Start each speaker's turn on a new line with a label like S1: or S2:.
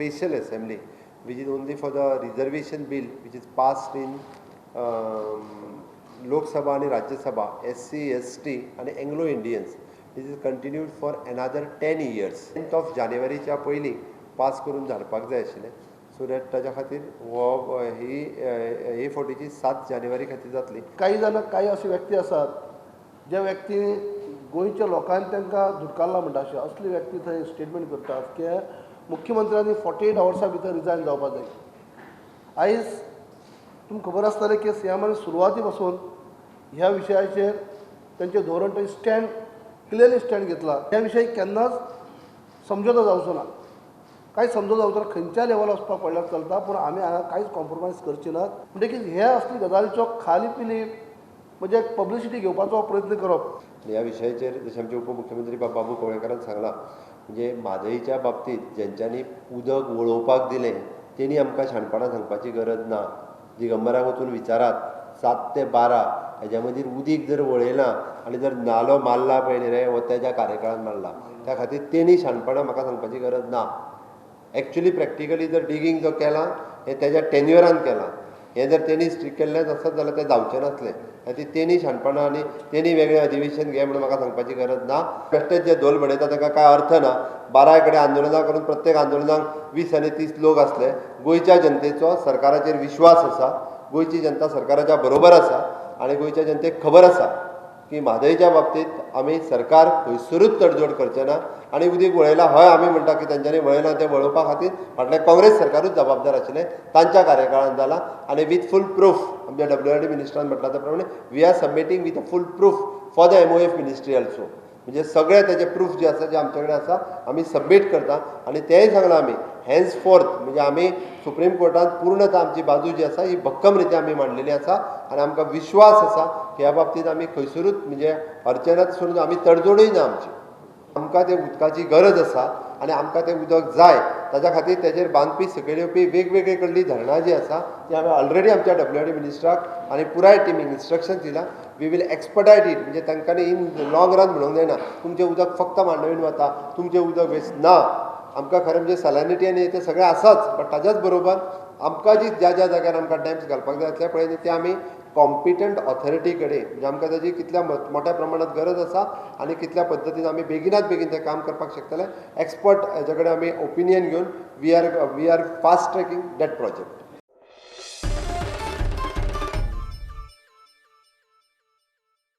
S1: Special assembly which is only for the reservation bill which is passed in Lok Sabha आणि Rajya Sabha, SC, ST आणि Anglo Indians, this is continued for another 10 years. 10th of जानेवारीच्या पयलीं pass करून धाडपाक जाय आशिल्लें, so that ताच्या खातीर हो ही हे फावटीची 7 जानेवारी खातीर जातली.
S2: काही जाण, काही अशे व्यक्ती आसात ज्या व्यक्ती गोंयच्या लोकांनी तांकां धुडकारला म्हणटा, अशें असली व्यक्ती थंय स्टेटमेंट करतात की मुख्यमंत्र्यांनी 48 अवर्सा भितर रिजायन जावपाक जाय. आयज तुमकां खबर आसतलें की सीएमान सुरवाती पासून ह्या विशयाचेर तेंचें धोरण, तें स्टँड, क्लियरली स्टँड घेतला. ह्या विशयी केन्नाच समजोतो जावचो ना, कांय समजो जावचो ना. खंयच्या लेवलार वचपाक पडल्यार चलता, पूण आमी हांगा कांयच कॉम्प्रोमायज करचे नात. म्हणटकीच हे असली गजालीचो खाली पिली म्हणजे पब्लिसिटी घेवपाचो प्रयत्न करप.
S1: आनी ह्या विशयाचेर जशें आमचे उपमुख्यमंत्री बाबू कवळेकारान सांगलां, म्हणजे म्हादयच्या बाबतींत जेंच्यांनी उदक वळोवपाक दिलें तेणी आमकां शाणपणां सांगपाची गरज ना. दिगंबराक वचून विचारात, 7 ते 12 हेज्या मदीं उदीक जर वळयलां आनी जर नालो मारला पळय न्ही रे, हो तेज्या कार्यकाळान मारला. त्या खातीर तेणी शाणपणां म्हाका सांगपाची गरज ना. एक्चुली प्रॅक्टिकली जर डिगींग जो केलां हें तेज्या टेन्युअरान केलां. हें जर तेणी स्ट्रीक केल्लें आसत जाल्यार तें जावचें नासलें. खातीर तेणी शाणपणां आनी तेणी वेगळें अधिवेशन घे म्हणून म्हाका सांगपाची गरज ना. बेश्टेच जे धोल बडयता ताका कांय अर्थ ना. बाराय कडेन आंदोलनां करून प्रत्येक आंदोलनाक 20 आनी 30 लोक आसले. गोंयच्या जनतेचो सरकाराचेर विश्वास आसा. गोंयची जनता सरकाराच्या बरोबर आसा आनी गोंयच्या जनतेक खबर आसा की म्हादयच्या बाबतींत आमी सरकार खंयसरूच तडजोड करचें ना. आनी उदीक वळयलां, हय, आमी म्हणटा की तेंच्यांनी वळयलां. तें वळोवपा खातीर फाटलें काँग्रेस सरकारूच जबाबदार आशिल्लें. तांच्या कार्यकाळांत जालां आनी विथ फूल प्रूफ, आमच्या डब्ल्यू आर डी मिनिस्टरान म्हटलां त्या प्रमाणे, we are submitting with a full proof for the MOF ministry also. म्हणजे सगळे तेजे प्रूफ जे आसा, जे आमचे कडेन आसा, आमी सबमीट करता. आनी तेंय सांगलां आमी, हेन्स फोर्थ म्हणजे आमी सुप्रीम कोर्टान पूर्णता आमची बाजू जी आसा ही भक्कम रित्या आमी मांडलेली आसा. आनी आमकां विश्वास आसा की ह्या बाबतींत आमी खंयसरूच म्हणजे अर्चनात सोडून आमी तडजोडूय ना आमची. आमकां ते उदकाची गरज आसा आनी आमकां तें उदक जाय. ताच्या खातीर तेजेर बांदपी सकयल येवपी वेगवेगळे कडलीं धरणां जीं आसा ती आमी ऑलरेडी आमच्या डब्ल्यू आर डी मिनिस्टराक आनी पुराय टिमीक इन्स्ट्रक्शन दिलां. We will expedite it. म्हणजे तांकां इन लॉंग रन म्हणूंक जायना, तुमचें उदक फक्त मांडवीन वता, तुमचें उदक वेस्ट ना. आमकां खरें म्हणजे सॅलिनिटी आनी तें सगळें आसाच, बट ताज्याच बरोबर आमकां जी ज्या ज्या जाग्यार आमकां डॅम्स घालपाक जाय आसले पळय, ते आमी कॉम्पिटंट ऑथॉरिटी कडेन, म्हणजे आमकां ताजी कितल्या मोठ्या प्रमाणात गरज आसा आनी कितल्या पद्दतीन आमी बेगिनात बेगीन तें काम करपाक शकतले, एक्सपर्ट हेजे कडेन आमी ओपिनियन घेवन we are fast tracking that project.